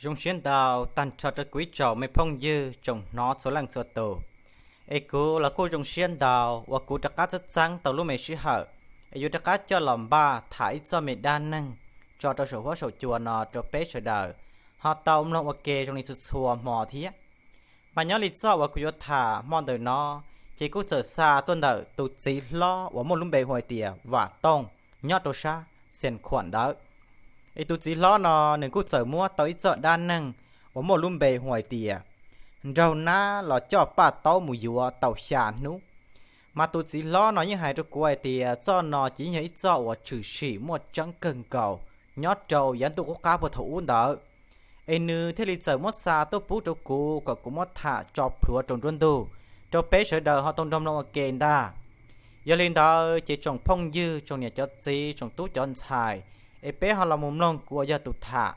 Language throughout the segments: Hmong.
Zoo siab ntau tag nrho rau kuv ib tsoom me phooj ywg tsoom hnov txhua leej txhua tus. Es kuv los kuj zoo siab ntau uas kuv rov qab txeeb txeeb tau lub me sij hawm es yuav rov qab coj los npaj tham ib txoj me dab neeg tso rau saum huab saum cua no rau peb sawv daws ho tau mloog ua ke zoo li txhua txhua hmo thiab. Mas nyob li txoj uas kuv yuav tham hmo ntawm no, ces kuj txawm xa tuaj ntawm tus txiv hlob uas muaj lub npe hu hais tias Vam Tooj nyob rau sab Xias Khuam ntawd. Es tus txiv hlob no nws kuj txawm muab tau ib txoj dab neeg uas muaj lub npe hu hais tias nraug nab los coj Paj Taub mus yuav tau xya hnub. Mas tus txiv hlob no yeej hais rau kuv hais tias txoj no ces yeej yog ib txoj uas tshwm sim muaj tseeb kawg nkaus nyob rau yav ntuj qub qab puag thaum ub ntawd. Es nws thiaj li txawm muab xa tuaj pub rau kuv kom kuv muab tham tso plhuav rau nruab ntug, rau peb sawv daws ho tau nrog mloog ua ke ntag. Yog li ntawd ces tsoom phooj ywg, tsoom niam cov txiv, tsoom tub cov ntxhais, es peb ho los mus mloog kuv uas yog tus tham,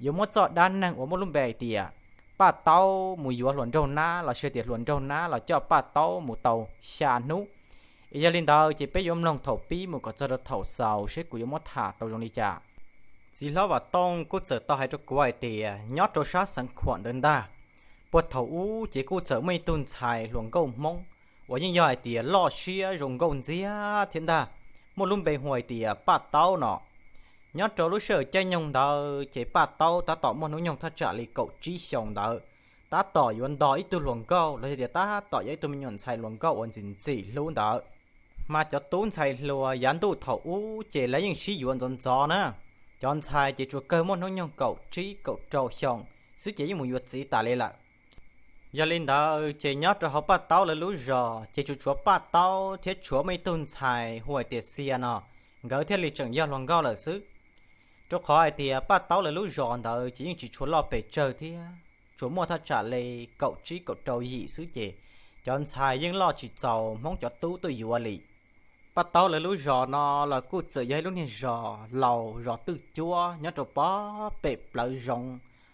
yuav muab txoj dab neeg uas muaj lub npe hais tias Paj Taub mus yuav hluas nraug nab los sis tias hluas nraug nab los coj Paj Taub mus tau xya hnub. Es yog li ntawd ces peb yuav mloog thaum pib mus kom txog rau thaum xaus seb kuv yuav muab tham tau zoo li cas. Txiv hlob Vam Tooj kuj txawm tau hais rau kuv hais tias nyob rau sab Xeev Khuam ntawd ntag, puag thaum ub ces kuj txawm muaj ib tug ntxhais hluas nkauj Hmoob uas yeej yog hais tias loj siab zoo nkauj ntxiag thiab ntag, muaj lub npe hu hais tias Paj Taub no. Nyob rau lub sij hawm caij nyoog ntawd ces Paj Taub tab tom muaj hnub nyoog thaj tsam li kaum tsib xyoos ntawd, tab tom yuav nto ib tug hluas nkauj los yog tias tab tom yog ib tug me nyuam ntxhais hluas nkauj uas ntxim ntxim hlub ntawd. Mas cov tub ntxhais hluas yav ntuj thaum ub ces lawv yeej sib yuav ntxov ntxov na. Cov ntxhais ces tsuas kawg muaj hnub nyoog kaum tsib kaum rau xyoo xwb ces yeej mus yuav txiv tas li lawm. Yog li ntawd ces nyob rau hauv Paj Taub lawv lub zos ces tsuas tshuav Paj Taub thiab tshuav muaj ib tug ntxhais hu hais tias Xia no, nkawd thiaj li tseem yog hluas nkauj lawm xwb. Rau qhov hais tias Paj Taub lawv lub zos ntawd ces yeej tsis tshua loj pes tsawg thiab, tsuas muaj thaj tsam li kaum tsib kaum rau yim xwb ces cov ntxhais yeej loj tsis txaus Hmoob cov tub tuaj yuav li. Paj Taub lawv lub zos no los kuj txawm yog ib lub niag zos laus zos twj cuab nyob rau pob pem plawv zoov,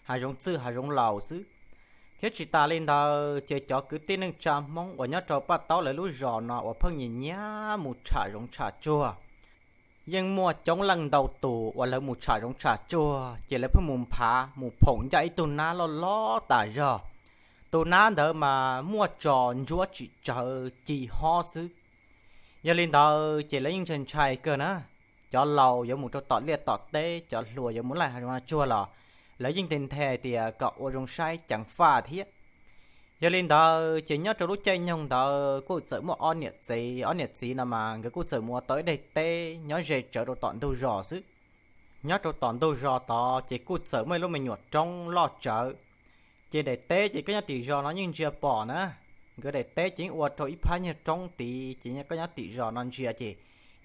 hav zoov txwj hav zoov laus xwb. Thiab tsis tas li ntawd ces cov kwv tij neej tsa Hmoob uas nyob rau Paj Taub lawv lub zos no uas pheej nyiam nyiam mus tsham zoov tsham tsuag, yeej muaj coob leej ntau tus uas lawv mus tsham zoov tsham tsuag ces lawv pheej mus nphav mus phoom ncaj ib tug nab loj loj tas zog. Tus nab ntawd mas muaj tso ntsuab tsis tsawv ci hob xwb. Yog li ntawd ces lawv yeej ntshai ntshai kawg na. Cov laus yuav mus rau tom liaj tom teb, cov hluas yuav mus laij hav zoov hav tsuag los lawv yeej nthe nthe tias kom ua zoo saib ceev faj thiab. Yog li ntawd ces nyob rau lub caij nyoog ntawd kuj txawm muaj ob niam txiv, ob niam txiv no mas nkawd kuj txawm mus ua tau ib daim teb nyob ze tsawv rau tom ntug zos xwb. Nyob rau tom ntug zos tod ces kuj txawm muaj ib lub me nyuam roob loj tsawv. Ces daim teb ces koj nyob tim zos no yeej ntsia pom na. Nkawd daim teb ces yeej ua rau ib phab niag roob tid ces koj nyob tim zos no ntsia ces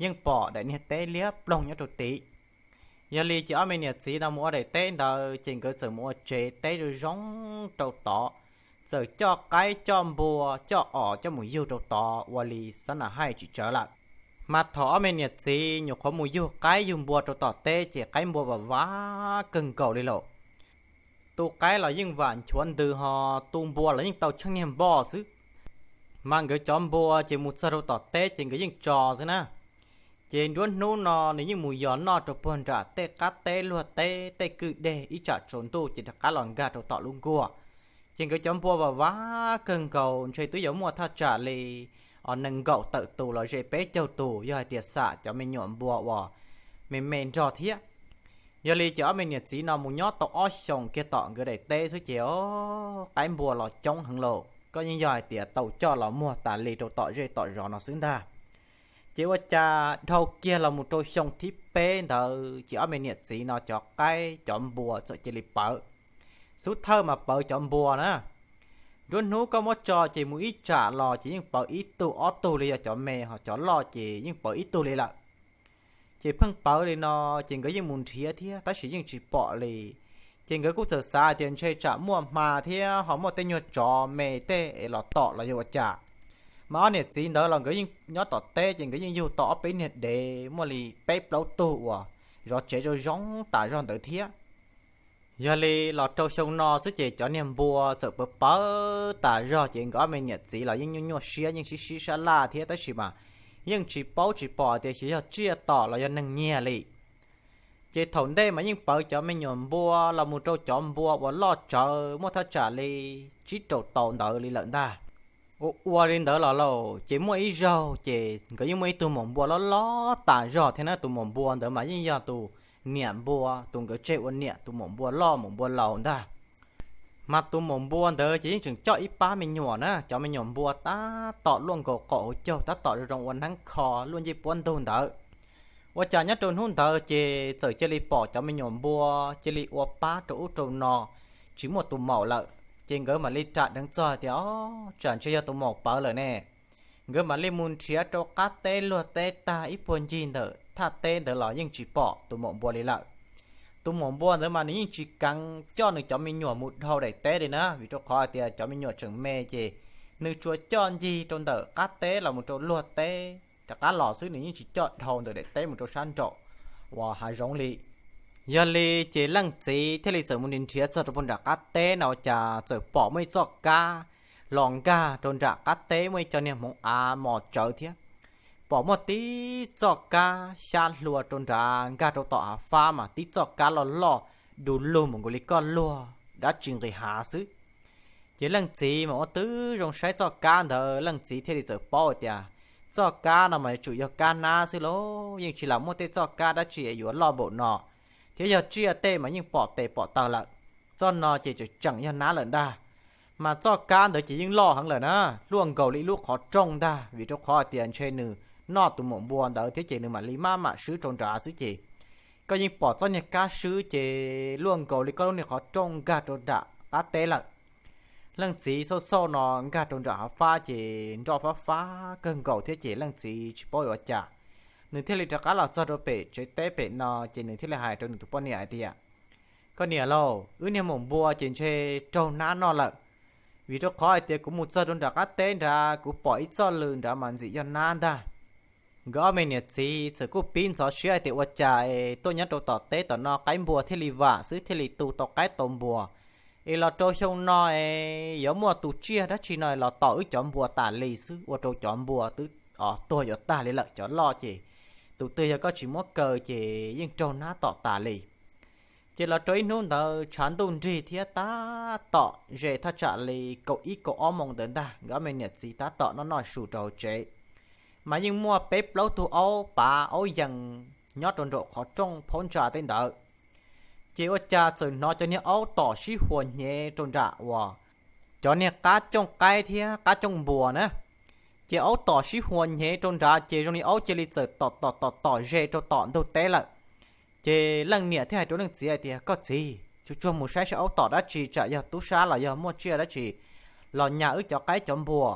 yeej pom daim niag teb liab ploog nyob rau tid. Yog li ces ob me niam txiv no mus ua daim teb ntawd ces nkawd txawm mus ua tsev teb zoo zoo rau tod, txawm coj qaib coj npua coj os coj mus yug rau tod ua li xab nas haij tsis tsawv lawm. Mas thaum ob me niam txiv nyuam qhuav mus yug qaib yug npua rau tom teb ces qaib npua vam vam kawg nkaus li lauj. Tu qaib los yeej vam nchuav ntws ho tu npua los yeej tau tsheej niag npoj xwb. Mas nkawd cov npua ces mus txog rau tom teb ces nkawd yeej tso xwb na. Ces nruab hnub no nws yeej mus yos noj rau puag nram tej qab teb luag teb tej kwj deg ib tsam tsaus ntuj ces rov qab los nkag rau tom lub nkuaj. Ces nkawd cov npua vam vam kawg nkaus ntshe twb yuav muaj thaj tsam li nees nkaum tawm tus los ze peb caug tus yog hais tias xam cov me nyuam npua uas me me nrog thiab. Yog li ces ob me niam txiv no mus nyob tau ob xyoos kiag tom nkawd daim teb xwb ces o, qaib npua los coob heev lauj, koj yeej yog hais tias tau coj los muag tas li rau tom zej tom zos no xwb ntag. Ces ua cas dhau kiag los mus rau xyoo thib peb ntawd ces ob me niam txiv no cov qaib cov npua txawm cia li pawv. Xub thawj mas pawv cov npua na. Nruab hnub koj muab tso ces mus ib tsam los ces yeej pawv ib tug ob tug li, yog cov me ho cov loj ces yeej pawv ib tug li lawm. Ces pheej pawv li no, ces nkawd yeej mus nrhiav thiab tab sis yeej tsis pom li. Ces nkawd kuj txawm xav hais tias ntshe tsam muaj hma thiab ho muaj tej nyuag tsov me tej es los tom los yog ua cas. Mas ob niam txiv ntawd los nkawd yeej nyob tom teb ces nkawd yeej yug tau ob peb niag dev muaj li peb plaub tug uas zov tsev zoo zoo tas zog ntawd thiab. Yog li los rau xyoo no xwb ces cov niag npua txawm pawv pawv tas zog ces nkawd ob me niam txiv los yeej nyuaj nyuaj siab yeej sib sib sab laj thiab tab sis mas yeej tsis paub tsis pom tias xyov yog tsiaj tom los yog neeg nyiag li. Ces thaum ntej mas yeej pawv cov me nyuam npua los mus rau cov npua uas loj tsawv muaj thaj tsam li tsib rau tau ntawd li lawm ntag. Ua ua li ntawd los lauj, ces muaj ib zaug ces nkawd yeej muaj ib tug maum npua loj loj tas zog thiab na. Tus maum npua ntawd mas yeej yog tus niam npua, tus nkawd tseg ua niam, tus maum npua loj maum npua laus ntag. Mas tus maum npua ntawd ces yeej tseem coj ib pab me nyuam na, cov me nyuam npua tab tom luaj nkaus qaum hauv caug, tab tom zoo zoo ua neeb kho luaj ncej puab ntug ntawd. Ua cas nyob rau hnub ntawd ces txawm cia li pom cov me nyuam npua cia li ua pab rau ub rau no, tsis muaj tus maum lawm. Ces nkawd mam li ram dheev txog tias, O, tsam ntshe yog tus maum pawv lawm ne. Nkawd mam li mus nrhiav rau qab teb luag teb tag ib puag ncig ntawm thaj teb ntawd los yeej tsis pom tus maum npua li lawm. Tus maum npua ntawd mas nws yeej tsis keev coj nws cov me nyuam mus dhau daim teb li na, vim rau qhov hais tias cov me nyuam tseem me ces nws tsuas coj ncig rau ntawm qab teb los mus rau luag teb rov qab los xwb, nws yeej tsis coj dhau ntawm daim teb mus rau sab nraum uas hav zoov li. Yog li ces leej txiv thiaj li txawm mus nrhiav txog rau puag nram qab teb no ua cas txawm pom muaj ib txoj kab los nkag rau nram qab teb, muaj ib co niag hmoov av mos tsawv thiab. Pom muaj tib txoj kab xyab hlua rau nrad nkag rau tom hav fab mas tib txoj kab loj loj du lug mus nkaus li koj luag dab tsi nqis hav xwb. Ces leej txiv mas ua tib zoo saib txoj kab ntawd, leej txiv thiaj li txawm paub hais tias txoj kab no mas yuav tsum yog kab nab xwb lauj, yeej tsis lam muaj tej txoj kab dab tsi yuav loj npaum no, thiab yog tsiaj tej mas yeej pom tes pom taw lawm. Txoj no ces tseem tseem yog nab lawm ntag. Mas txoj kab ntawd ces yeej loj heev lawm na, luaj nkaus li ib lub qhov rooj ntag, vim rau qhov hais tias ntshe nws noj tus maum npua ntawd thiab ces nws mam li maj mam swb rau nrad xwb ces koj yeej pom txoj niag kab swb ces luaj nkaus li koj lub niag qhov rooj nkag rau nram qab teb lawm. Leej txiv xauj xauj no nkag rau nram hav fab ces nroj fab fab kawg nkaus thiab ces leej txiv tsis paub yuav ua cas, nws thiaj li rov qab los txog rau pem tsev teb pem no ces nws thiaj li hais rau nws tus poj niam hais tias, Koj niam lauj, wb niag maum npua ces ntshe raug nab noj lawm, vim rau qhov hais tias kuv mus txog rau nram qab teb nrad kuv pom ib txoj lw nrad mas ntxim yog nab ntag. Nkawd ob me niam txiv txawm kuj pib ntxhov siab hais tias ua cas es tuaj nyob rau tom teb tom no qaib npua thiaj li vam xwb thiaj li tu tau qaib tau npua, es los rau xyoo no es yuav muaj tus tsiaj dab tsi no los tom wb cov npua tas li xwb, ua rau cov npua twb tuag yuav tag li lawm, cov loj ces tus twg yog koj tsis muab kaw ces yeej raug nab tom tas li. Ces los rau ib hnub ntawd tshav ntuj nrig thiab tab tom ze thaj tsam li kaum ib kaum ob moos ntawd ntag, nkawd ob me niam txiv tab tom noj noj su rau hauv tsev, mas yeej muaj peb plaub tug aub pav aub yees nyob rau nraum qhov rooj phaub ntsa tej ntawd. Ces ua cas txawm hnov cov niag aub tom sib huas hnyev rau nram uas cov niag qab cooj qaib thiab qab cooj npua na. Ces aub tom sib huas hnyev rau nrad ces zoo li aub cia li txawm tom tom tom tom ze rau tom ntug teb lawm. Ces leej niam thiaj hais rau leej txiv hais tias, Koj txiv, tsuag tsuag mus saib saib aub tom dab tsi, tsam yog tub sab los yog muaj tsiaj dab tsi los nyas wb cov qaib cov npua.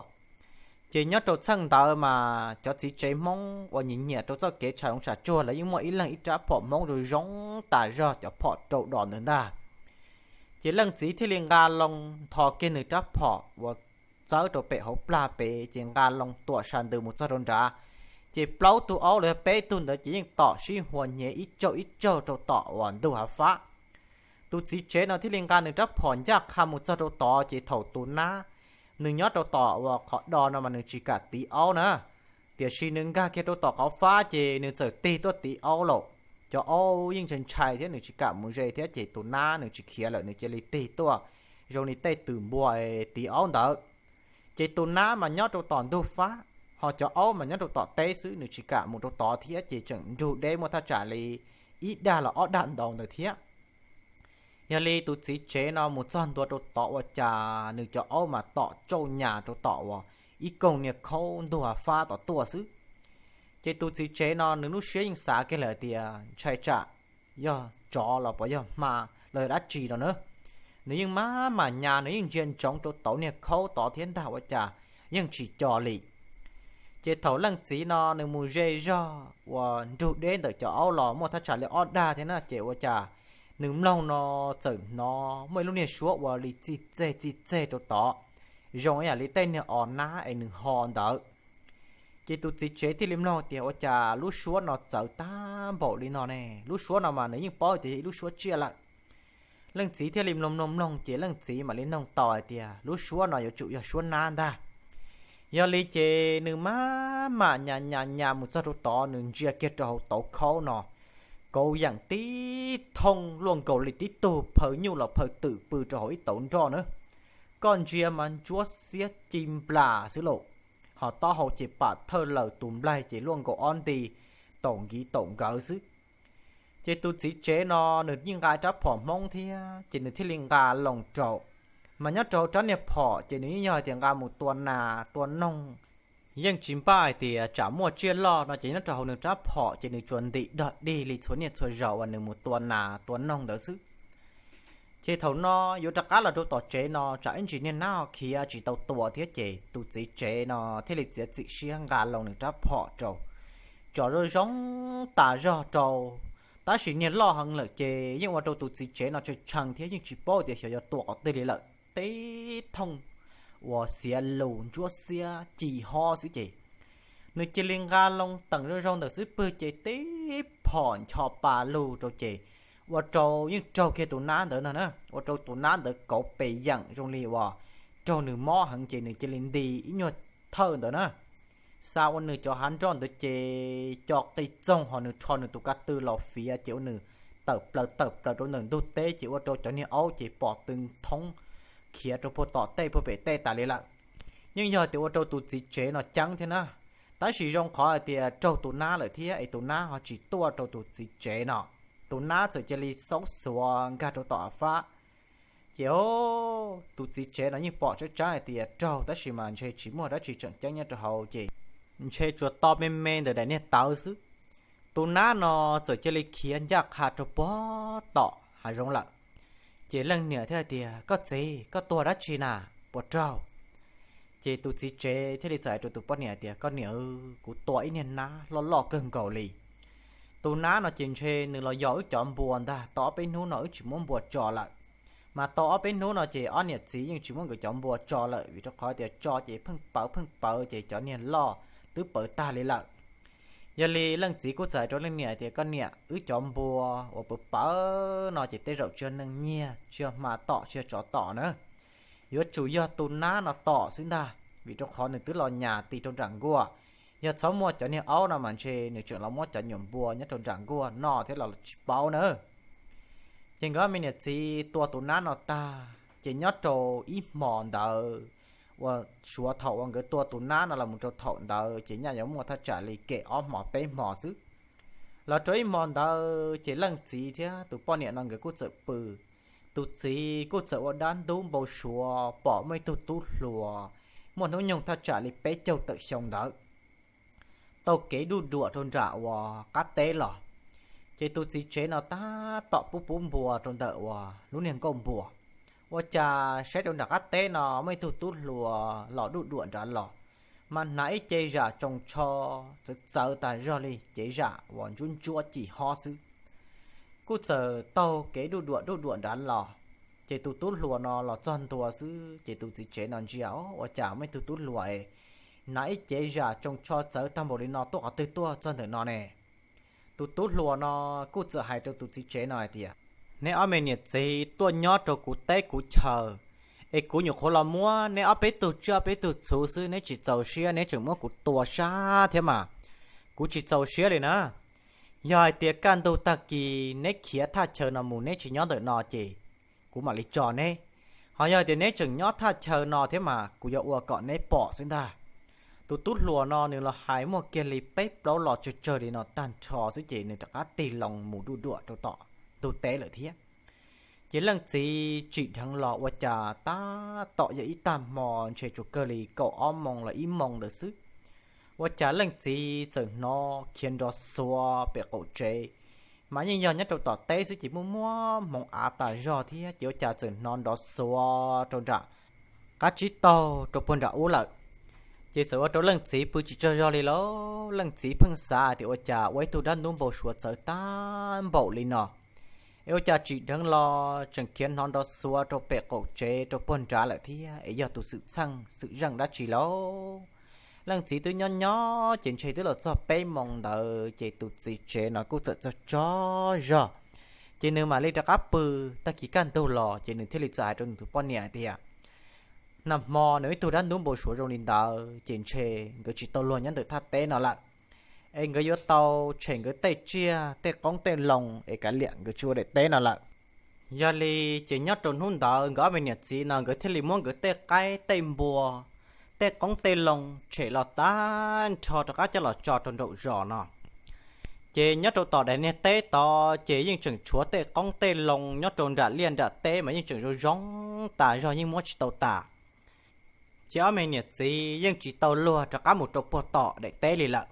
Ces nyob rau txheej ntawd mas cov txiv tsev Hmoob uas nyiam nyiam rau txoj kev tsham zoov tsham tsuag lawv yeej muaj ib leeg ib rab phom Hmoob zoo zoo tas zog cov phom rau dos ntawd ntag. Ces leej txiv thiaj li nqa loo ntho kiag nws rab phom uas txawb rau pem hauv plag pem ces nqa loo tuam sa ntws mus txog rau nrad. Ces plaub tug aub los yog peb tug ntawd ces yeej tom sib huas hnyev ib tsaug ib tsaug rau tom uas ntug hav fab. Tus txiv tsev no thiaj li nqa nws rab phom ncaj qha mus txog rau tod ces thaum tus nab nws nyob rau tom uas qhov do no mas nws tsis kam tiv aub na. Tiam sis nws nkag kiag rau tom qhov fab ces nws txawm tig tuaj tiv aub lawm. Cov aub yeej ntshai ntshai thiab nws tsis kam mus ze thiab ces tus nab nws tsis khiav lawm nws cia li tig tuaj zoo li tej twm npua tiv aub ntawd. Ces tus nab mas nyob rau tom ntug fab, ho cov aub mas nyob rau tom teb xwb, nws tsis kam mus rau tod thiab ces tseem nrug deb muaj thaj tsam li ib dag los ob dag ntau ntawd thiab. Yog li tus txiv tsev no mus txog ntua rau tod ua cas nws cov aub mas tom tsauj nyas rau tom uas ib koog niag khaub ntug hav fab tom tuaj xwb. Ces tus txiv tsev no nws lub siab yeej xav kiag lawm tias ntshai tsam yog tsov los puas yog hma los yog dab tsi no na. Nws yeej maj mam nyas, nws yeej ntsia ntsoov rau tauv niag khaub tod thiab ntag ua cas yeej tsis co li. Ces thaum leej txiv no nws mus ze zog uas nrug deb ntawm cov aub los muaj thaj tsam li ob dag thiab na ces ua cas nws mloog no txawm hnov muaj ib lub niag suab ua li txij txeg txij txeg rau tod, zoo ib yam li tej niag os nab es nws ho ntawd. Ces tus txiv tsev thiaj li mloog tias ua cas lub suab no txawv tag npaum li no ne, lub suab no mas nws yeej paub tias yog ib lub suab tsiaj lawm. Leej txiv thiaj li mloog mloog mloog ces leej txiv mam li noog tau hais tias lub suab no yuav tsum yog suab nab ntag. Yog li ces nws maj mam nyas nyas nyas mus txog rau tod, nws ntsia kiag rau hauv tauv khaub no, kauv yeem tib thooj luaj nkaus li tib tug phaw nyuj los phaw twm pw rau hauv ib tauv nroj na. Koj ntsia mas ntsuab xiab ci nplas xwb lauj, ho taub hau ces pam thawj laws, tus nplaig ces luaj nkaus ob nti taum nkiv taum nkawv xwb. Ces tus txiv tsev no nws yeej nqa rab phom Hmoob thiab, ces nws thiaj li nqa loo rau. Mas nyob rau hauv rab niag phom ces nws yeej yog hais tias nqa mus tua nas tua noog, yeej tsis npaj hais tias tsam muaj tsiaj loj no ces nyob rau hauv nws rab phom ces nws tsuas ntim dog dig li txhua niaj txhua zaus uas nws mus tua nas tua noog ntawd xwb. Ces thaum no yuav rov qab los rau tom tsev no tsam ib ntsis niag nab ho khiav tsis tau tua thiab, ces tus txiv tsev no thiaj li txiav txim siab nqa loo nws rab phom rau, tso zoo zoo tas zog rau. Tab sis niag loj heev lawm ces yeej ua rau tus txiv tsev no tshee tshee thiab yeej tsis paub tias xyov yuav tua qhov twg li lawm, tib thooj uas xiav lus ntsuab xiab ci hob xwb ces nws cia li nqa loo teem zoo zoo ntawm xub pwg ces tib phom ncho pa lug rau ces ua rau yeej raug kiag tus nab ntawd no na, ua rau tus nab ntawd kauv pes yeem zoo li uas raug nws mob heev ces nws cia li nti ib nyuag thawj ntawd na. Xa ua nws cov hav nroj ntawd ces co qis txoog ho nws rho nws tus ka tw los fiav ces ua nws tawm plaws tawm plaws rau ntawm ntug teb ces ua rau cov niag aub ces pom tw thoob khiav rau puag tom tej puag pem tej tas li lawm. Yeej yog tias ua rau tus txiv tsev no ceeb thiab na, tab sis zoo qhov hais tias raug tus nab lawm thiab es tus nab ho tsis tuaj rau tus txiv tsev no, tus nab txawm cia li xaub xuav nkag rau tom av fab. Ces tus txiv tsev no yeej pom tseeb tseeb hais tias raug tab sis mas ntshe tsis muaj dab tsi tseem ceeb nyob rau hauv ces ntshe tsuas to me me ntawm daim niag tawv xwb. Tus nab no txawm cia li khiav ncaj qha rau puag tom hav zoov lawm. Ces leej niam thiaj hais tias, Koj txiv, koj tua dab tsi na? Puas raug? Ces tus txiv tsev thiaj li txawm hais rau tus poj niam hais tias, Koj niam, kuv tua ib niag nab loj loj kawg nkaus li. Tus nab no ces ntshe nws los yos wb cov npua ntag, tau ob peb hnub no wb tsis muab npua tso lawm. Mas tau ob peb hnub no ces ob niam txiv yeej tsis muab nkawd cov npua tso lawm vim rau qhov tias tso ces pheej pawv pheej pawv ces cov niag loj twb pawv tag li lawm. Yog li leej txiv kuj txawm hais rau leej niam tias, Koj niam, wb cov npua uas pawv pawv no ces tej zaum tsis yog neeg nyiag, tsis yog hma tom, tsis yog tsov tom na, yuav tsum yog tus nab no tom xwb ntag, vim rau qhov nws twb los nyas ti rau nram nkuaj. Yog txhob muaj cov niag aub no mas ntshe nws tseem los muab cov nyuam npua nyob rau nram nkuaj noj thiab los tsis paub na. Ces nkawd me niam txiv tua tus nab no tag ces nyob rau ib hmo ntawd, uas suav thaum uas nkawd tua tus nab no los mus rau thaum ntawd ces nyaj yuav muaj thaj tsam li kem ob hmo peb hmo xwb. Los rau ib hmo ntawd ces leej txiv thiab tus poj niam no nkawd kuj txawm pw. Tus txiv kuj txawm ua dab ntub npau suav pom muaj ib tug tub hluas muaj hnub nyoog thaj tsam li peb caug tawm xyoo ntawd tau kev duj duam rau nram uas qab teb los. Ces tus txiv tsev no tab tom pub pub npua rau ntawm uas lub niag nkuaj npua, ua cas saib rau nram qab teb no muaj ib tug tub hluas los duj duam nrad los, mas hnav ib ce zam tsoos tsho txawv txawv tas zog li, cev zam uas ntsuab ntsuab ci hob xwb. Kuj txawm taug kev duj duam duj duam nrad los. Ces tus tub hluas no los txog ntua xwb ces tus txiv tsev no ntsia, Ua cas muaj ib tug tub hluas hnav ib cev zam tsoos tsho txawv tag npaum li no tuaj qhov twg tuaj txog ntawm no ne? Tus tub hluas no kuj txawm hais rau tus txiv tsev no hais tias, Neb ob me niam txiv tuaj nyob rau kuv teb kuv chaw, es kuv nyuam qhuav los muab neb ob peb tug tsiaj ob peb tug txhuv xwb, neb tsis txaus siab neb tseem muab kuv tua sab thiab mas, kuv tsis txaus siab li na. Yog hais tias kaj ntug tag kis neb khiav thaj chaw no mus neb tsis nyob ntawm no ces kuv mam li tso neb. Ho yog hais tias neb tseem nyob thaj chaw no thiab mas kuv yuav ua kom neb pom xwb ntag. Tus tub hluas no nws los hais muaj kiag li peb plaub lo tsawg tsawg li no tag nrho xwb ces nws rov qab tig loo mus duj duam rau tom ntug teb lawm thiab. Ces leej txiv tsim dheev los ua cas tab tom yog ib tag hmo ntshe tsuas kawg li kaum ob moo los ib moo ntawd xwb, ua cas leej txiv txawm hnov khiav nrov xuav pem qaum tsev. Mas yeej yog nyob rau tom teb xwb ces muaj muaj hmoov av tas zog thiab ces ua cas txawm hnov nrov xuav rau nram qab tsib taug rau puag nram ub lawm. Ces txawm ua rau leej txiv pw tsis tsaug zog li lauj, leej txiv pheej xav tias ua cas ua ib tug dab ntub npau suav txawv tag npaum li no, es ua cas tsim dheev los tseem khiav hnov nrov xuav rau pem qaum tsev rau puag nrad lawm thiab, es yog tus xwm txheej xwm zeej dab tsi lauj? Leej txiv twb nyob nyob ces ntshe twb los txog peb moo ntawd ces tus txiv tsev no kuj txawm tsaug tsaug zog, ces nws mam li rov qab pw. Tag kis kaj ntug los ces nws thiaj li txawm hais rau nws tus poj niam hais tias, Nag hmo nws ib tug dab ntub npau suav zoo li ntawd ces ntshe nkawd tsis tau luag nyob ntawm thaj teb no lawm, es nkawd yuav tau tshem nkawd tej tsiaj tej qoob tej loo es kav liam nkawd tsis ua daim teb no lawm. Yog li ces nyob rau hnub ntawd nkawd ob me niam txiv no nkawd thiaj li muab nkawd tej qaib tej npua, tej qoob tej loo tshem los tag nrho rov qab coj los tso rau nraum zos no. Ces nyob rau tom daim niag teb tod ces yeej tseem tshuav tej qoob tej loo nyob rau nram liaj nram teb mas yeej tseem zoo zoo tas zog, yeej muab tsis tau tas. Ces ob me niam txiv yeej tsis tau luag rov qab mus rau puag tom daim teb li lawm.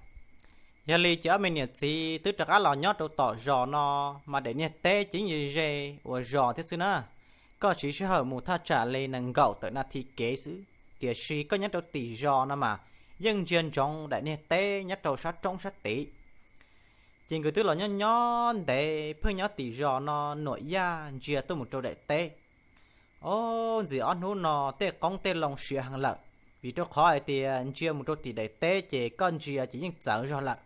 Yog li ces ob me niam txiv twb rov qab los nyob rau tom zos no, mas daim niag teb ces yeej ze ze uas zos thiab xwb na. Koj siv sij hawm mus thaj tsam li nees nkaum tawm nas this kev xwb, tiam sis koj nyob rau tim zos no mas yeej ntsia ntsoov daim niag teb nyob rau sab roob sab tid. Ces nkawd twb los nyob nyob ntev pheej nyob tim zos no, nuam yaj ntsia tuaj mus rau daim teb. Ob ntxim ob hnub no tej qoob tej loo siav heev lawm, vim rau qhov hais tias ntsia mus rau tim daim teb ces koj ntsia ces yeej txawv zog lawm.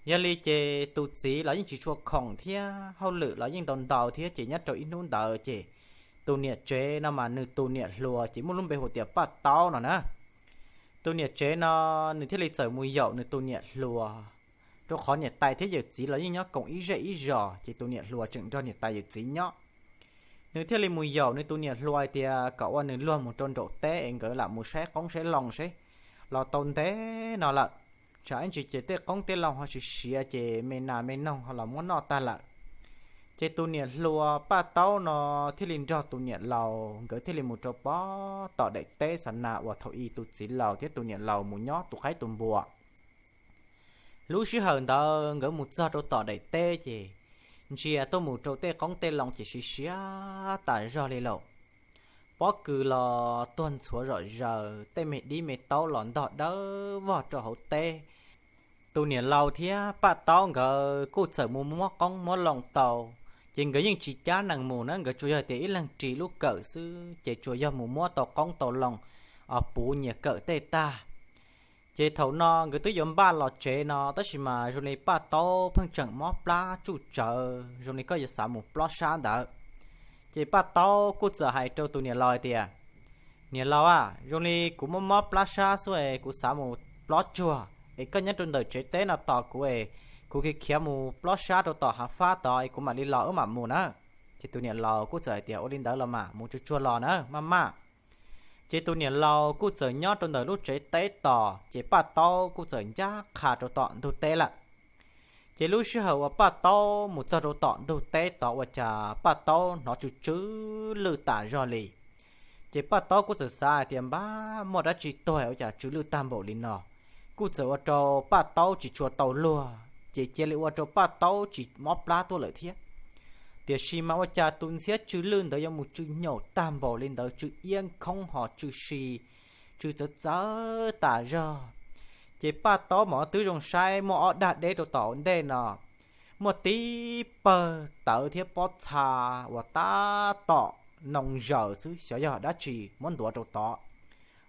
Yog li ces tus txiv los yeej tsis tshua khoom thiab hauj lwm los yeej ntau ntau thiab, ces nyob rau ib hnub ntawd ces tus niam tsev no mas nws tus niam hluas ces muaj lub npe hu tias Paj Taub no na. Tus niam tsev no nws thiaj li txawm mus yaum nws tus niam hluas, rau qhov niam tais thiab yawm txiv los yeej nyob koom ib zej ib zos, ces tus niam hluas tseem nrog niam tais yawm txiv nyob. Nws thiaj li mus yaum nws tus niam hluas hais tias kom ua nws luag mus rau nraum teb es nkawd lam mus saib qoob saib loo seb, los tau ntev no lawm, tsam ib ntsis ces tej qoob tej loo ho siav siav ces me nas me noog ho los muab noj tag lawm. Ces tus niam hluas Paj Taub no thiaj li nrog tus niam laus nkawd thiaj li mus rau pem tom daim teb xa nas uas thaum ub tus txiv laus thiab tus niam laus mus nyob tu qaib tu npua. Lub sij hawm ntawd nkawd mus txog rau tom daim teb ces ntsia tuaj mus rau tej qoob tej loo ces siav siav tas zog li lauj. Pob kws los tuag ntxhuav zom zaws, tej me dib me taub los ntog dawb vog rau hauv teb. Tus niam laus thiab Paj Taub nkawd kuj txawm mus muab qoob muab loo tau, ces nkawd yeej tsis cab nees mus na, nkawd tsuas yog tias ib leeg ris lub kawm xwb ces tsuas yog mus muab tau qoob tau loo, puv nyias kawm tej tag. Ces thaum no nkawd twb yuav npaj los tsev no tab sis mas zoo li Paj Taub pheej tseem mob plab tsuj tsawv zoo li koj yuav xav mus plob sab ntawd. Ces Paj Taub kuj txawm hais rau tus niam laus hais tias, Niam laus a, zoo li kuv mob mob plab sab xwb es kuv xav mus plob tsuag es koj nyob rau ntawm tsev teb no tos kuv es kuv khiav khiav mus plob sab rau tom hav fab tod es kuv mam li los wb mam mus na. Ces tus niam laus kuj txawm hais tias, Ua li ntawd los mas mus tsuag tsuag los na maj maj. Ces tus niam laus kuj txawm nyob rau ntawm lub tsev teb tos, ces Paj Taub kuj txawm ncaj qha rau tom ntug teb lawm. Ces lub sij hawm uas Paj Taub mus txog rau tom ntug teb tod ua cas Paj Taub hnov tsw tsw lwj tas zog li. Ces Paj Taub kuj txawm xav hais tias npab muaj dab tsi tuag ua cas tsw lwj tag npaum li no. Kuj txawm ua rau Paj Taub tsis tshua tau luag ces cia li ua rau Paj Taub tsis mob plab tuaj lawm thiab. Tiam sis mas ua cas tus ntxhiab tsw lwj ntawd yuav mus tsw nyaum tag npaum li ntawd, tsw iab nkhoob ho tsw si, tsw txawv txawv tas zog. Ces Paj Taub mas twb zoo saib muaj ob dag deb rau tom ntej no, muaj tib pawg tawv thiab pob txha uas tab tom noo zaws xwb, xyov yog dab tsi muab ntuav rau tod.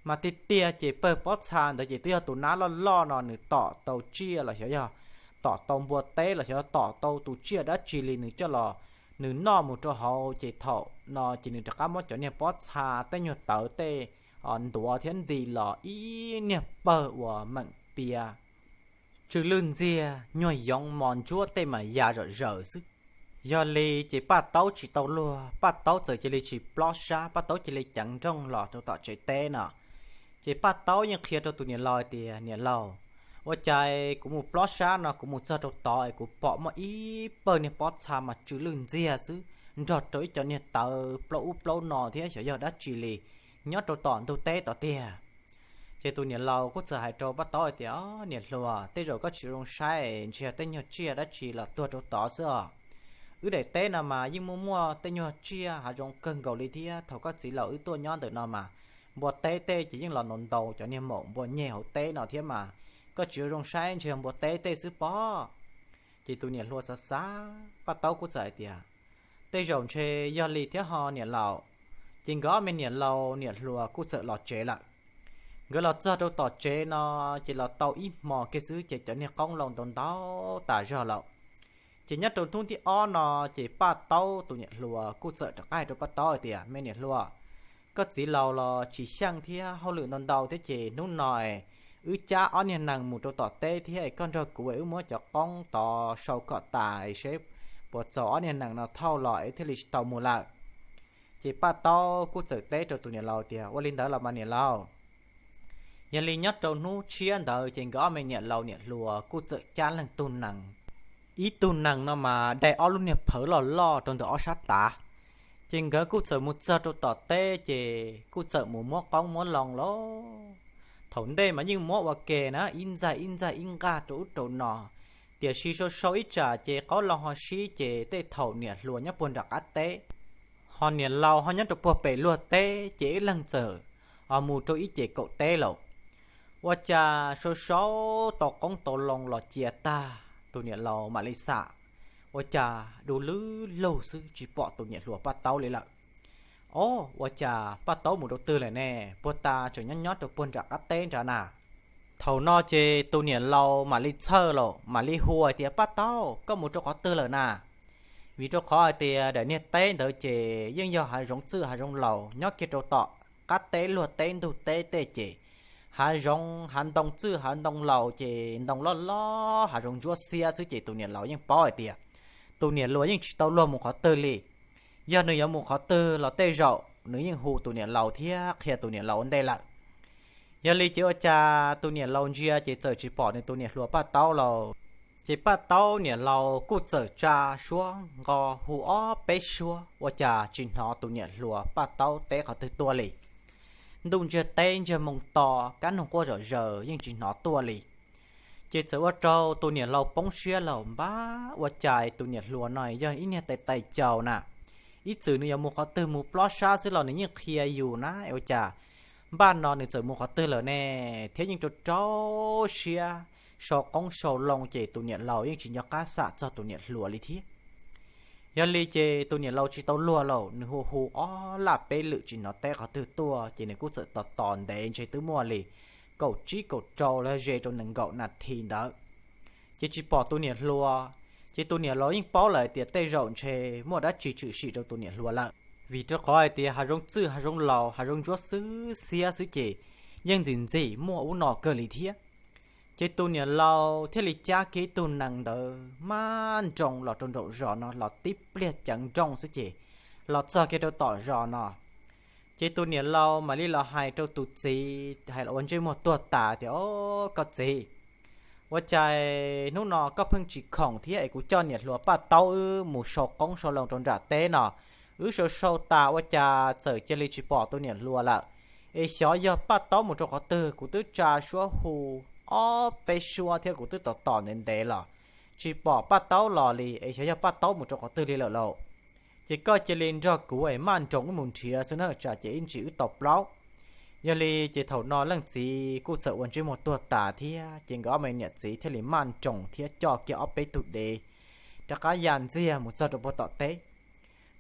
Mas tiag tiag ces pawg pob txha ntawd ces twb yog tus nab loj loj no nws tom tau tsiaj los xyov yog tom tau npua teb los xyov tom tau tus tsiaj dab tsi li nws coj los nws noj mus rau hauv, ces thaum no ces nws rov qab muab cov niag pob txha tej nyuag tawv tej ntuav thiab nti los ib niag pawg uas meem pias tsw lwj ntxiag, nyuag yoov mos ntsuab tej mas ya zom zaws xwb. Yog li ces Paj Taub tsis tau luag, Paj Taub txawm cia li tsis plob sab, Paj Taub cia li ceev nrooj los rau tom tsev teb no. Ces Paj Taub yeej qhia rau tus niam laus hais tias, Niam laus, ua cas kuv mus plob sab no kuv mus txog rau tod es kuv pom muaj ib pawg niag pob txha mas tsw lwj ntxiag xwb, nrog rau ib co niag tawv plaub ub plaub no thiab xyov yog dab tsi li nyob rau tom ntug teb tod tiag. Ces tus niam laus kuj txawm hais rau Paj Taub hais tias, Niam hluas, tej zaum koj tsis zoo saib, ntshe yog tej nyuag tsiaj dab tsi los tuag rau tod xwb os. Wb daim teb no mas yeej muaj muaj tej nyuag tsiaj hav zoov kawg nkaus li thiab, thaum koj txiv laus wb tuaj nyob ntawm no mas npua teb tej ces yeej los ntaus ntaus cov niag maum npua nyeg hauv teb no thiab mas, koj tsis zoo saib ntshe yog npua teb tej xwb pob. Ces tus niam hluas xav xav, Paj Taub kuj txawm hais tias, Tej zaum ntshe yog li thiab ho niam laus. Ces nkawd ob me niam laus niam hluas kuj txawm los tsev lawm. Nkawd los txog rau tom tsev no, ces los tau ib hmo kiag xwb ces cov niag qoob loo ntau ntau tas zog lawm. Ces nyob rau hnub thib ob no, ces Paj Taub tus niam hluas kuj txawm rov qab hais rau Paj Taub hais tias, Me niam hluas, koj txiv laus los tsis xyeej thiab hauj lwm ntau ntau thiab ces hnub no es wb cab ob niag nees mus rau tom teb thiab es koj nrog kuv es wb muab cov qoob tod sau kom tas es seb puas txaus ob niag nees no thauj los es thiaj li tsis tau mus lawm. Ces Paj Taub kuj txawm teb rau tus niam laus tias, Ua li ntawd los mas niam laus. Yog li nyob rau hnub tshiab ntawd ces nkawd ob me niam laus niam hluas kuj txawm cab leej tug nees. Ib tug nees no mas dai ob lub niag phawv loj loj rau ntawm ob sab tav. Ces nkawd kuj txawm mus txog rau tom teb ces kuj txawm mus muab qoob muab loo lauj. Thaum ntej mas yeej muab ua ke na, ib ntxaig ib ntxaig ib nqaj rau ub rau no, tiam sis sau sau ib tsam ces qoob loo ho sib ces tej thaum niam hluas nyob puag nram qab teb, ho niam laus ho nyob rau puag pem luag teb ces ib leeg txawm mus rau ib ces kaum teb lawm. Ua cas sau sau tau qoob tau loo los cia tag, tus niam laus mam li xam, ua cas du lwb lug xwb tsis pom tus niam hluas Paj Taub li lawm. Ob, ua cas Paj Taub mus rau twg lawm ne? Puag ta tseem nyob nyob rau puag nram qab teb nrad na. Thaum no ces tus niam laus mam li txhawj lawm mam li hu hais tias, Paj Taub, koj mus rau qhov twg lawm na? Vim rau qhov hais tias daim niag teb ntawd ces yeej yog hav zoov txwj hav zoov laus nyob kiag rau tom qab teb luag teb ntug teb tej ces hav zoov hav ntoo txwj hav ntoo laus ces ntoo loj loj hav zoov ntsuab xiab xwb ces tus niam laus yeej paub hais tias tus niam hluas yeej tsis tau luag mus qhov twg li. Yog nws yuav mus qhov twg los tej zaum nws yeej hu tus niam laus thiab qhia tus niam laus ua ntej lawm. Yog li ces ua cas tus niam laus ntsia ces txawm tsis pom nws tus niam hluas Paj Taub lawm. Ces Paj Taub niam laus kuj txawm tsa suab nqo hu ob peb suab ua cas tsis hnov tus niam hluas Paj Taub teb qhov twg tuaj li. Ntuj ntsiag teb ntsiag moo to, kab noog quaj zom zaws yeej tsis hnov tuaj li. Ces txawm ua rau tus niam laus poob siab lawm, npab ua cas tus niam hluas no yog ib niag tais tais caus na, ib txwm nws yuav mus qhov twg mus plob sab xwb los nws yeej qhia yus na, ua cas npaj no nws txawm mus qhov twg lawm ne? Thiab yeej rau rau siab sau qoob sau loo ces tus niam laus yeej tsis nco qab xam txog tus niam hluas li thiab. Yog li ces tus niam laus tsis tau luag lawm, nws hu hu ob laj peb lwm tsis hnov teb qhov twg tuaj ces nws kuj txawm tos tos ntev ntshe twb muaj li kaum tsib kaum rau los ze rau nees nkaum nas this ntawd, ces tsis pom tus niam hluas. Ces tus niam laus yeej paub lawm tias tej zaum ntshe muaj dab tsi tshwm sim rau tus niam hluas lawm, vim rau qhov hais tias hav zoov txwj hav zoov laus hav zoov ntsuab xwb xiab xwb ces yeej ntxim ntxim muaj ub no kawg li thiab. Ces tus niam laus thiaj li cab kiag ib tug nees ntawd maj nroos los rau nraum zos no los tib pliag ceev nrooj xwb ces los txog kiag rau tom zos no. Ces tus niam laus mam li los hais rau tus txiv hais los ua ntsej muag tuag tas tias, Au, koj txiv, ua cas hnub no koj pheej tsis khoom thiab es kuv coj niam hluas Paj Taub wb mus sau qoob sau loo rau nram teb no, wb sau sau tas ua cas txawm cia li tsis pom tus niam hluas lawm. Es xyov yog Paj Taub mus rau qhov twg, kuv twb tsa suab hu ob peb suab thiab kuv twb tos tos ntev ntev los tsis pom Paj Taub los li, es xyov yog Paj Taub mus rau qhov twg li lawm lauj. Ces koj cia li nrog kuv es maj nroos wb mus nrhiav xwb na, tsam ces ib ntsis wb tau plaub. Yog li ces thaum no leej txiv kuj txawm ua ntsej muag tuag tas thiab, ces nkawd ob me niam txiv thiaj li maj nroos thiab coj kiag ob peb tug dev rov qab ya ntxiag mus txog rau puag tom teb.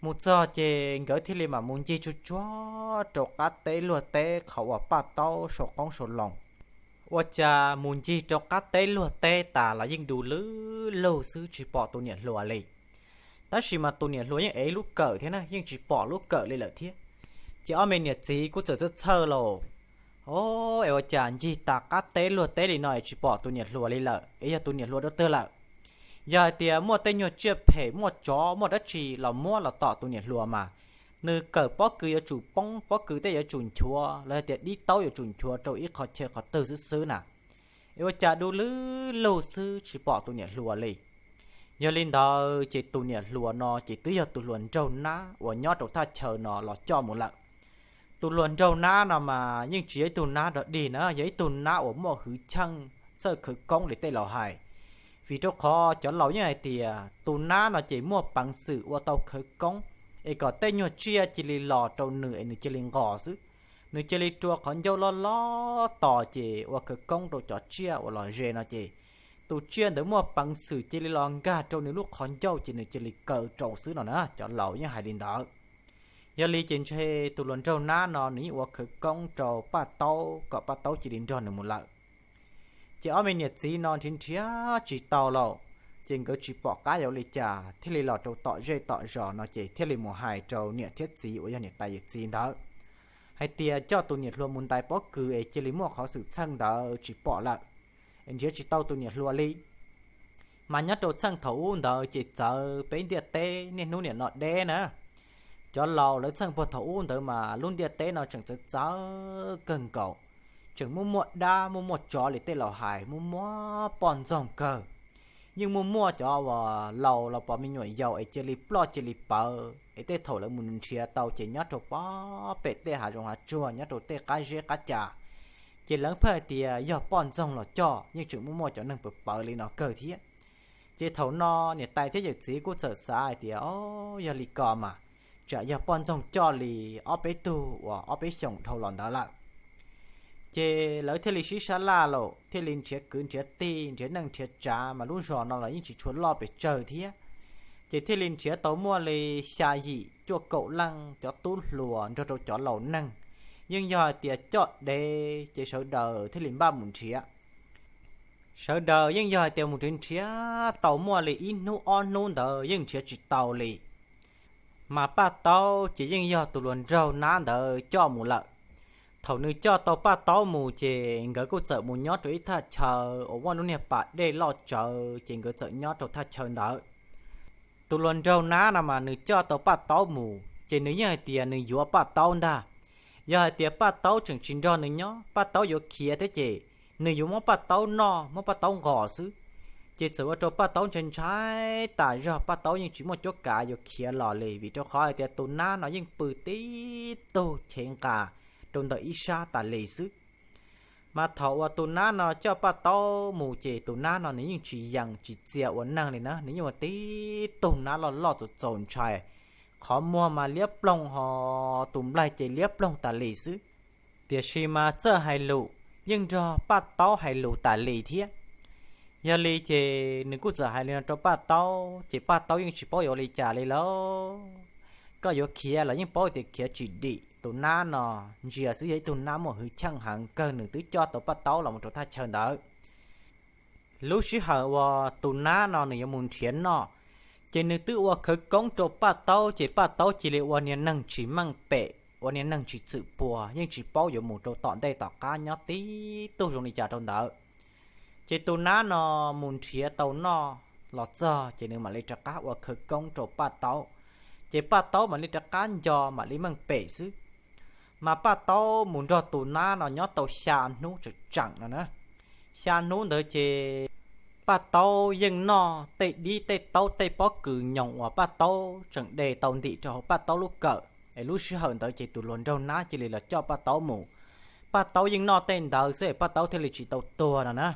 Mus txog ces nkawd thiaj li mam mus ncig tsuag tsuag rau qab teb luag teb qhov uas Paj Taub sau qoob sau loo. Ua cas mus ncig rau qab teb luag teb tas los yeej du lwb lug xwb tsis pom tus niam hluas li. Tab sis mas tus niam hluas yeej ev lub kawm thiab na, yeej tsis pom lub kawm li lawm thiab. Ces ob me niam txiv kuj txawm txhawj txhawj lauj, Au, es ua cas ncig tas qab teb luag teb li no es tsis pom tus niam hluas li lawm, es yog tus niam hluas rau twg lawm? Yog hais tias muaj tej nyuag tsiaj phem muaj tsov muaj dab tsi los muab los tom tus niam hluas mas nws kawm pob kws yuav tsum poob, pob kws tej yuav tsum nchuav los yog tias dib taub yuav tsum nchuav rau ib qho chaw qhov twg xwb xwb na. Es ua cas du lwb lug xwb tsis pom tus niam hluas li. Yog li ntawd ces tus niam hluas no ces twb yog tus hluas nraug nab uas nyob rau thaj chaw no los coj mus lawm. Tus hluas nraug nab no mas yeej tsis yog ib tug nab dog dig na, yog ib tug nab uas muaj hwj chim txawj khawv koob li tej laus hais. Vim rau qhov cov laus yeej hais tias tus nab no ces muaj peev xwm ua tau khawv koob, es kom tej nyuag tsiaj cia li los rau nws es nws cia li nqos xwb. Nws cia li rua qhov ncauj loj loj tos ces ua khawv koob rau cov tsiaj uas los ze no ces tus tsiaj ntawd muaj peev xwm cia li los nkag rau nws lub qhov ncauj ces nws cia li kaw rau xwb no na, cov laus yeej hais li ntawd. Yog li ces ntshe tus hluas nraug nab no nws yeej ua khawv koob rau Paj Taub kom Paj Taub cia li nrog nws mus lawm. Ces ob me niam txiv no nrhiav nrhiav tsis tau lauj, ces nkawd tsis pom qab yuav ua li cas thiaj li los rau tom zej tom zos no ces thiaj li mus hais rau niam thiab txiv uas yog niam tais yawm txiv ntawd. hais tias coj tus niam hluas mus ntais pob kws es cia li muaj qhov xwm txheej ntawd tsis pom lawm, nrhiav tsis tau tus niam hluas li. Mas nyob rau txheej thaum ub ntawd ces txawv peb ntiaj teb niaj hnub niam no deb na. Cov laus lawv txheej puag thaum ub ntawd mas lub ntiaj teb no tseem txawv txawv kawg nkaus, tseem muaj muaj dab muaj muaj tsov li tej laus hais, muaj muaj poj ntxoog kawg. Yeej muaj muaj cov uas laus los pom me nyuam yaus es cia li ploj cia li pawv, es tej thaum lawv mus nrhiav tau ces nyob rau pob pem tej hav zoov hav tsuag nyob rau tej qab zeb qab ca. Ces lawv pheej hais tias yog poj ntxoog los coj, yeej tseem muaj muaj cov neeg pawv pawv li no kawg thiab. Ces thaum no niam tais thiab yawm txiv kuj txawm xav hais tias, o, yog li ko mas tsam yog poj ntxoog coj li ob peb tug uas ob peb xyoos dhau los ntawd lawm. Ces lawv thiaj li sib sab laj lawm, thiaj li nrhiav kwv nrhiav tij, nrhiav neej nrhiav tsav, mas lub zos no los yeej tsis tshua loj pes tsawg thiab. Ces thiaj li nrhiav tau muaj li xya yim cuaj kaum leej cov tub hluas nrog rau cov laus neeg, yeej yog hais tias coj dev ces sawv daws thiaj li npaj mus nrhiav. Sawv daws yeej yog hais tias mus nrhiav nrhiav tau muaj li ib hnub ob hnub ntawd yeej nrhiav tsis tau li. Mas Paj Taub ces yeej yog tus hluas nraug Nab ntawd coj mus lawm. Thaum nws coj tau Paj Taub mus ces nkawd kuj txawm mus nyob rau ib thaj chaw uas muaj lub niag pas dej loj tsawv, ces nkawd txawm nyob rau thaj chaw ntawd. Tus hluas nraug Nab no mas nws coj tau Paj Taub mus ces nws yeej hais tias nws yuav Paj Taub ntag. Yog hais tias Paj Taub tseem tsis nrog nws nyob, Paj Taub yuav khiav thiab ces nws yuav muab Paj Taub noj, muab Paj Taub nqos xwb. Ces txawm ua rau Paj Taub ntshai ntshai tas zog, Paj Taub yeej tsis muaj cuab kav yuav khiav los li, vim rau qhov hais tias tus Nab no yeej pw tib tug chev nqa rau ntawm ib sab tas li xwb. Mas thaum uas tus Nab no coj Paj Taub mus ces tus Nab no nws yeej tsis yees tsis txia ua neeg li na, nws yeej ua tib tug Nab loj loj txaus txaus ntshai, qhov muag mas liab ploog ho tus nplaig ces liab ploog tas li xwb. Tiam sis mas txawj hais lus, yeej nrog Paj Taub hais lus tas li thiab. Yog li ces nws kuj txawm hais li no rau Paj Taub, ces Paj Taub yeej tsis paub yuav ua li cas li lauj. Koj yuav khiav los yeej paub tias khiav tsis dim, tus Nab no ntsia xwb yog ib tug Nab muaj hwj chim heev kawg, nws twb coj tau Paj Taub los mus rau thaj chaw ntawd. Lub sij hawm uas tus Nab no nws yuav mus nrhiav noj, ces nws twb ua khawv koob rau Paj Taub, ces Paj Taub cia li ua niag neeg tsis meej pem, ua niag neeg tsis txwm puag, yeej tsis paub yuav mus rau tom ntej tom qab nyob tib tug zoo li cas rau ntawd. Ces tus Nab no mus nrhiav tau noj los txog ces nws mam li rov qab ua khawv koob rau Paj Taub, ces Paj Taub mam li rov qab nco mam li meej pem xwb. Mas Paj Taub mus nrog tus Nab no nyob tau xya hnub tseem tseem no na. Xya hnub ntawd ces Paj Taub yeej noj tej dib tej taub tej pob kws nyoos uas Paj Taub tseem de tau ntim rau hauv Paj Taub lub kawm, es lub sij hawm ntawd ces tus hluas nraug Nab cia li los coj Paj Taub mus. Paj Taub yeej noj tej ntawd xwb es Paj Taub thiaj li tsis tau tuag no na.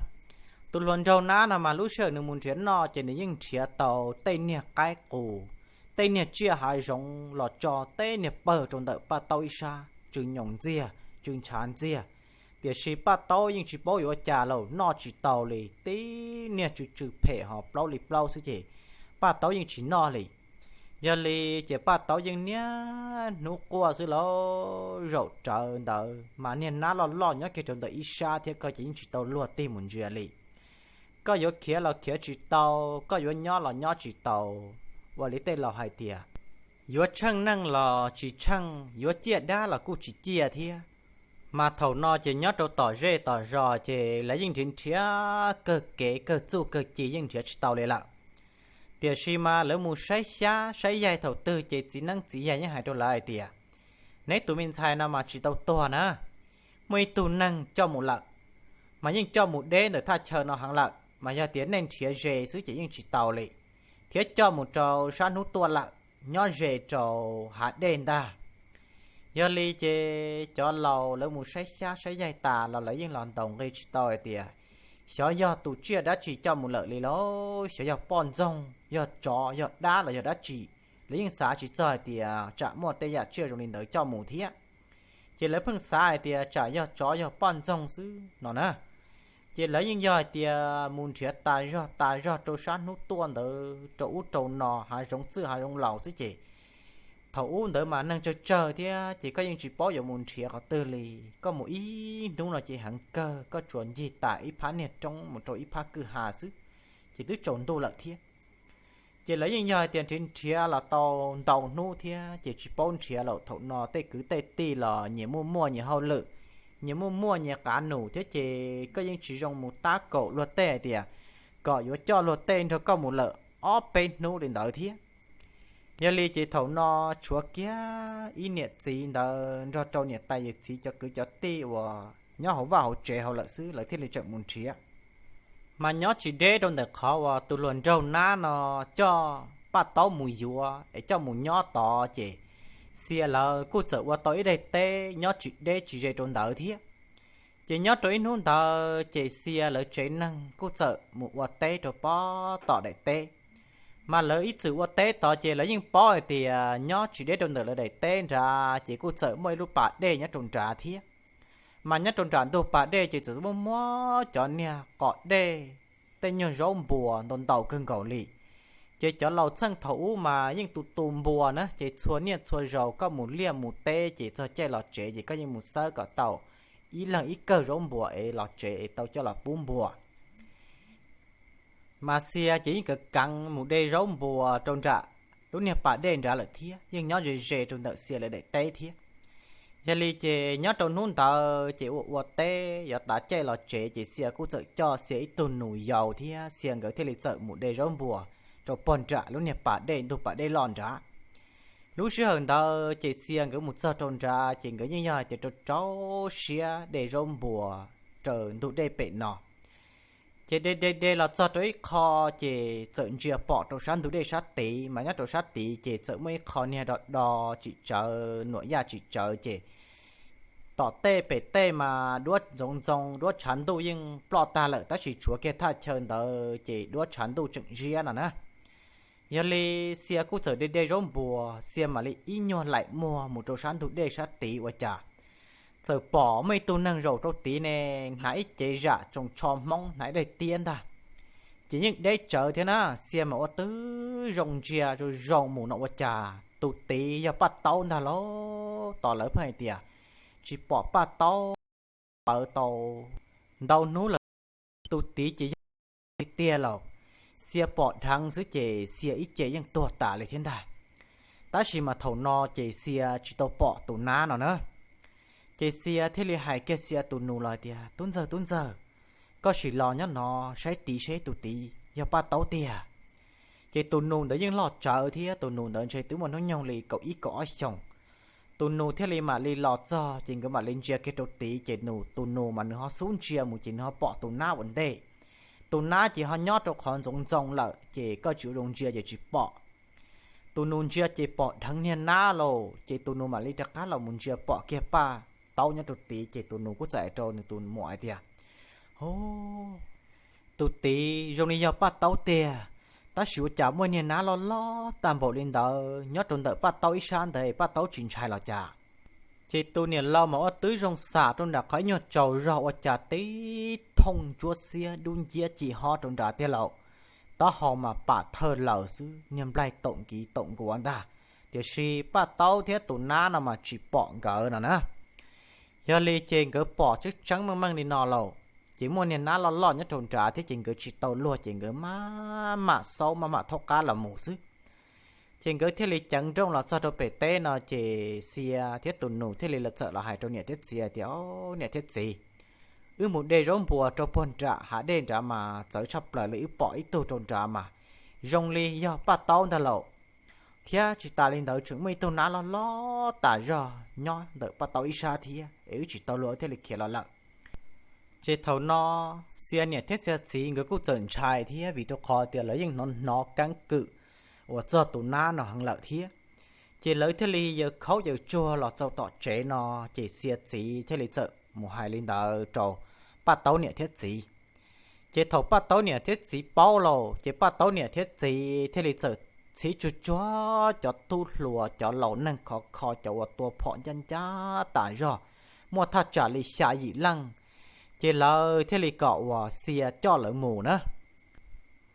Tus hluas nraug Nab no mas lub sij hawm nws mus nrhiav noj ces nws yeej nrhiav tau tej niag qaib qus, tej niag tsiaj hav zoov los tso tej niag pawg rau ntawm Paj Taub ib sab, tsw nyoos ntxiag, tsw ntshav ntxiag. Tiam sis Paj Taub yeej tsis paub yuav ua cas los noj tsis tau li, tib niag tsw tsw phem ho plaub li plaub xwb ces Paj Taub yeej tsis noj li. Yog li ces Paj Taub yeej niaj hnub quaj xwb lauj, zaum rawv ntawd mas niag Nab loj loj nyob kiag rau ntawm ib sab thiab, koj ces yeej tsis tau luag tig mus ntsia li. Koj yuav khiav los khiav tsis tau, koj yuav nyob los nyob tsis tau, ua li tej laus hais tias yuav tsheej neeg los tsis tsheej, yuav ciaj dab los kuj tsis ciaj thiab. Mas thaum no ces nyob rau tom zej tom zos ces lawv yeej nrhiav nrhiav kawg kev kawg txuj kawg ci yeej nrhiav tsis tau li lawm. Tiam sis mas lawv mus saib xyab saib yaig thaum twg ces txiv neeb txiv yaig yeej hais rau lawv hais tias, neb tus me ntxhais no mas tsis tau tuag na, muaj ib tug neeg coj mus lawm, mas yeej coj mus deb ntawm thaj chaw no heev lawm, mas yog tias nej nrhiav ze xwb ces yeej tsis tau li, thiab coj mus rau sab hnub tuaj lawm, nyob ze rau hav dej ntag. Yog li ces cov laus lawv mus saib xyab saib yaig tas los lawv yeej los ntaus nqi tsis tau hais tias xyov yog tus tsiaj dab tsi coj mus lawm li lauj, xyov yog poj ntxoog, yog tsov, yog dab los yog dab tsi. Lawv yeej xav tsis txog hais tias tsam muaj tej yam tsiaj zoo li ntawd coj mus thiab. Ces lawv pheej xav hais tias tsam yog tsov yog poj ntxoog xwb no na. Ces lawv yeej yog hais tias mus nrhiav tas zog tas zog rau sab hnub tuaj ntawd rau ub rau no, hav zoov txwj hav zoov laus xwb ces thaum ub ntawd mas neeg tsawg tsawg thiab ces koj yeej tsis paub yuav mus nrhiav qhov twg li. Koj mus ib hnub no ces heev kawg, koj tsuas ncig tas ib phab niag roob mus rau ib phab kwj ha xwb, ces twb tsaus ntuj lawm thiab. Ces lawv yeej yog hais tias nrhiav nrhiav los tau ntau hnub thiab ces tsis paub nrhiav lawm. Thaum no tej kwv tej tij los nyias muaj muaj nyias hauj lwm, nyias muaj muaj nyias qav num thiab ces koj yeej tsis zoo mus tab kaum luag tej hais tias kom yuav coj luag tej nrog koj mus lawm ob peb hnub li ntawd thiab. Yog li ces thaum no tshuav kiag ib niam txiv ntawd nrog rau niam tais yawm txiv cov kwv cov tij uas nyob hauv vaj hauv tsev hauv lawm xwb, lawv thiaj li tseem mus nrhiav. Mas nyob tsis deb rau ntawm qhov uas tus hluas nraug nab no coj Paj Taub mus yuav es coj mus nyob tod ces Xia lawv kuj txawm ua tau ib daim teb nyob tsis deb tsis ze rau ntawd thiab. Ces nyob rau ib hnub ntawd ces Xia lawv tsev neeg kuj txawm mus ua teb rau pob tom daim teb. Mas lawv ib txwm ua teb tod ces lawv yeej paub hais tias nyob tsis deb rau ntawm lawv daim teb nrad ces kuj txawm muaj ib lub pas dej nyob rau nrad thiab. Mas nyob rau nram ntug pas dej ces txawm muaj muab cov niag qos dej, tej nyuag zaub npuas ntau ntau kawg nkaus li. Ces cov laus txheej thaum ub mas yeej tu tu npua na, ces txhua niaj txhua zaus koj mus liaj mus teb ces txog caij los tsev ces koj yeej mus xawb kom tau ib leeg ib kawm zaub npuas es los tsev es tau coj los pub npua. Mas Xia ces yeej kav kav mus de zaub npuas rau nram lub niag pas dej nrad lawm thiab, yeej nyob ze ze rau ntawm Xia lawv daim teb thiab. Yog li ces nyob rau hnub ntawd ces ua ua teb yuav tav caij los tsev ces Xia kuj txawm coj Xia ib tug nus yau thiab Xia nkawd thiaj li txawm mus de zaub npuas rau pog nram lub niag pas dej, ntug pas dej loj nrad. Lub sij hawm ntawd ces Xia nkawd mus txog rau nrad ces nkawd yeej yog hais tias rau rau siab de zaub npuas raws ntug dej pem no. Ces de de de los txog rau ib qho ces txawm ntsia pom rau sab ntug dej sab tid, mas nyob rau sab tid ces txawm muaj ib qho niag do do tsim tsawv, nuam yaj tsim tsawv ces tom tej pem tej mas duab ntxoov ntxoo, duab tshav ntuj yeej ploj tag lawm tab sis tshuav kiag thaj chaw ntawd ces duab tshav ntuj tseem ziab no na. Yog li Xia kuj txawm de de zaub npuas, Xia mam li ib nyuag laim muag mus rau sab ntug dej sab tid ua cas txawm pom muaj ib tug neeg zaum rau tid ne, hnav ib cev zam tsoos tsho Hmoob, hnav ib daim tiab ntag. Ces yeej deb tsawv thiab na, Xia mas ua twb zoo ntsia zoo zoo mus no ua cas tus tid yog Paj Taub ntag lauj. Tos lawv pheej hais tias tsis pom Paj Taub pawv tau ntau hnub lawm, tus tid ces yog tiag tiag lauj. Xia pom dheev xwb ces Xia ib ce yeej tuag tas li thiab ntag. Tab sis mas thaum no ces Xia tsis tau pom tus nab no na. Ces Xia thiaj li hais kiag Xia tus nus los hais tias, Tub ntxawg, tub ntxawg, koj sim los nyob no saib tid seb tus tid yog Paj Taub tiag. Ces tus nus ntawd yeej loj tsawv thiab, tus nus ntawd ntshe twb muaj hnub nyoog li kaum ib kaum ob xyoos. Tus nus thiaj li mam li los txog ces nkawd mam li ntsia kiag rau tid ces nus, tus nus mas nws ho xub ntsia mus ces nws ho pom tus nab ua ntej. Tus nab ces ho nyob rau qhov ntxoov ntxoo lawm ces koj tsis ua zoo ntsia ces tsis pom. Tus nus ntsia ces pom dheev niag nab lauj, ces tus nus mam li rov qab los mus ntsia pom kiag Paj Taub nyob rau tid ces tus nus kuj txawm hais rau nws tus muam hais tias, Tus tid zoo li yog Paj Taub tiag, tab sis ua cas muaj niag nab loj loj tag npaum li ntawd nyob rau ntawm Paj Taub ib sab ntawd, Paj Taub tsis ntshai los cas? Ces tus niam laus mas ua twb zoo xam rau nram qhov ib nyuag tsaus zog ua cas tib thooj ntsuab xiab dub nciab ci hob rau nrad tiag lauj. Taub hau mas pam thawj laws xwb, niag nplaig taum nkiv taum nkuav ntag. Tiam sis Paj Taub thiab tus nab no mas tsis pom nkawd no na. Yog li ces nkawd pom tseeb tseeb meej meej li no lauj, ces muaj niag nab loj loj nyob rau nrad thiab ces nkawd tsis tau luag ces nkawd maj mam xaub maj mam thaub qab los mus xwb. Ces nkawd thiaj li ceev nrooj los txog rau pem teb no ces Xia thiab tus nus thiaj li txawm los hais rau niam thiab txiv hais tias, Niam thiab txiv, wb mus de zaub npuas rau puag nram hav dej nrad mas txawv tshaj plaws li, wb pom ib tug rau nrad mas zoo li yog Paj Taub ntag lauj. Thiab tsis tas li ntawd tseem muaj ib tug nab loj loj tas zog nyob ntawm Paj Taub ib sab thiab es wb tsis tau luag thiaj li khiav los lawm. Ces thaum no Xia niam thiab Xia txiv nkawd kuj txawm ntshai thiab vim rau qhov tias lawv yeej hnov hnov keeb kwm uas txog tus nab no heev lawm thiab. Ces lawv thiaj li yaws khaub yaws tsuag los txog tom tsev no, ces Xia txiv thiaj li txawm mus hais li ntawd rau Paj Taub niam thiab txiv. Ces thaum Paj Taub niam thiab txiv paub lauj, ces Paj Taub niam thiab txiv thiaj li txawm txhib tsuag tsuag cov tub hluas, cov laus neeg khov kho, cov uas tua phom ncaj ncaj tas zog, muaj thaj tsam li xya yim leej, ces lawv thiaj li kom uas Xia coj lawv mus na.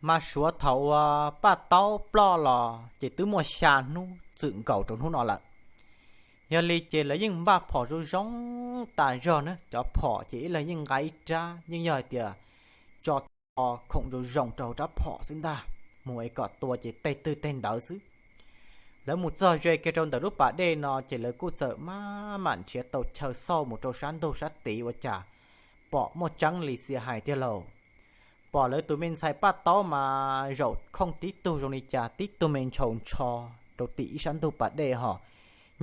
Mas suav thaum uas Paj Taub ploj los ces twb muaj xya hnub txwm nkaus rau hnub no lawm. Yog li ces lawv yeej npaj phom zoo zoo tas zog na, cov phom ces ib leeg yeej nqa ib rab, yeej yog hais tias tso khoom zoo zoo rau hauv rab phom xwb ntag. mus es kom tua ces tej twg tej ntawd xwb. Lawv mus txog ze kiag rau ntawm lub pas dej no ces lawv kuj txawm maj mam nrhiav tau chaw xauj mus rau sab ntug sab tid ua cas pom muaj tseeb li xias hais tiag lauj. Pom lawv tus me ntxhais Paj Taub mas zaum khooj tib tug zoo li cas tib tug me ntshaus ntsho rau tim ib sab ntug pas dej ho.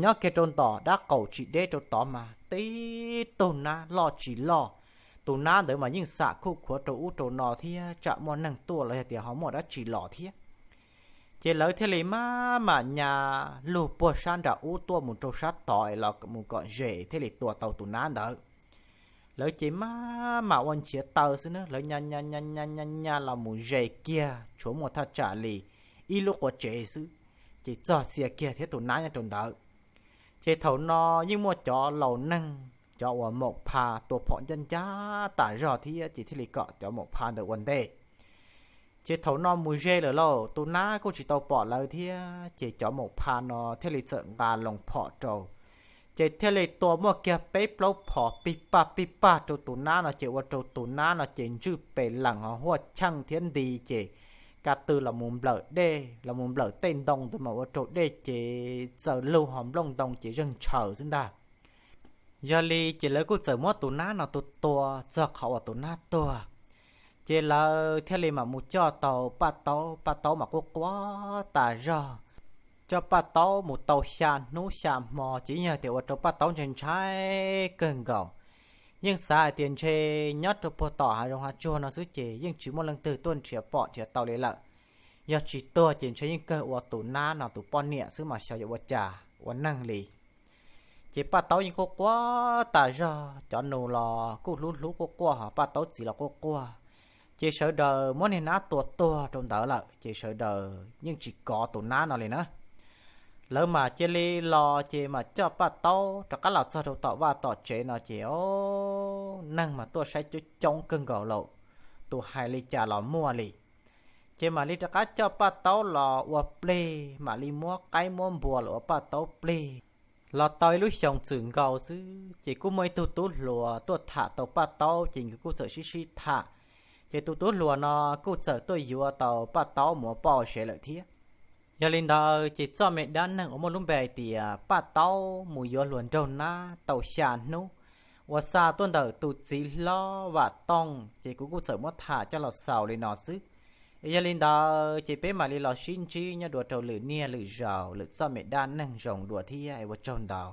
Nyob kiag rau ntom dab qaum tsis deb rau tod mas tib tug nab loj tsis loj. Tus nab ntawd mas yeej xam khuj khuav rau ub rau no thiab tsam muaj neeg tuaj los yog tias ho muaj dab tsi los thiab. Ces lawv thiaj li maj mam nyas lug puag sab nram ub tuaj mus rau sab tod es los mus kom ze thiaj li tua tau tus nab ntawd. Lawv ces maj mam ua nchiav taw xwb na, lawv nyas nyas nyas nyas nyas los mus ze kiag tshuav muaj thaj tsam li ib lub qua tsev xwb, ces txog xias kiag thiab tus nab nyob rau ntawd. Ces thaum no yeej muaj cov laus neeg, cov uas maum pha tua phom ncaj ncaj tas zog thiab ces thiaj li kom cov maum pha ntawd ua ntej. Ces thaum no mus ze lawm lauj, tus nab kuj tsis tau pom lawv thiab ces cov maum pha no thiaj li txawm nqa loo phom rau. Ces thiaj li tua muaj kiag peb plaub phom pig paj pig paj rau tus nab no ces ua rau tus nab no ces ntswj pes lees ho huaj cheej thiab nti ces ka tw los mus nplawm dej los mus nplawm tej ntoo ntawd mas ua rau dej ces txawm lug ho nplooj ntoo ces zeeg ntshaws xwb ntag. Yog li ces lawv kuj txawm muab tus nab no tua tua txog qhov uas tus nab tuag. Ces lawv thiaj li mam mus coj tau Paj Taub, Paj Taub mas quaj quaj tas zog. Coj Paj Taub mus tau xya hnub xya hmo ces yeej yog tias ua rau Paj Taub ntshai ntshai kawg nkaus. Yeej xav hais tias ntshe nyob rau puag tom hav zoov hav tsuag no xwb ces yeej tsis muaj leej twg tuaj nrhiav pom nrhiav tau li lawm. Yog tsis tuag ces ntshe yeej kawg ua tus nab no tus poj niam xwb mas xyov yuav ua cas ua neeg li. Ces Paj Taub yeej quaj quaj tas zog, cov nus los kuj hlub hlub quaj quaj ho Paj Taub txiv los quaj quaj. Ces sawv daws muab niag nab tua tuag rau ntawd lawm ces sawv daws yeej tsis kov tus nab no li na. Lawv mas cia li los ces mas coj Paj Taub rov qab los txog rau tom vaj tom tsev no ces o, neeg mas tuaj saib coob coob kawg nkaus lauj, tus hais li cas los muaj li. Ces mam li rov qab coj Paj Taub los ua plig, mam li muab qaib muab npua los ua Paj Taub plig. Los tau ib lub xyoos txwm nkaus xwb ces kuj muaj ib tug tub hluas tuaj tham tau Paj Taub ces nkawd kuj txawm sib sib tham. Ces tus tub hluas no kuj txawm tuaj yuav tau Paj Taub mus ua poj ua sev lawm thiab. Yog li ntawd ces txoj me dab neeg uas muaj lub npe hais tias Paj Taub mus yuav hluas nraug nab tau xya hnub, uas xa tuaj ntawm tus txiv hlob Vam Tooj ces kuv kuj txawm muab tham coj los xaus li no xwb. Yog li ntawd ces peb mam li los sib ntsib nyob dua rau lwm niaj lwm zaus lwm txoj me dab neeg zoo dua thiab es ua tsaug ntau.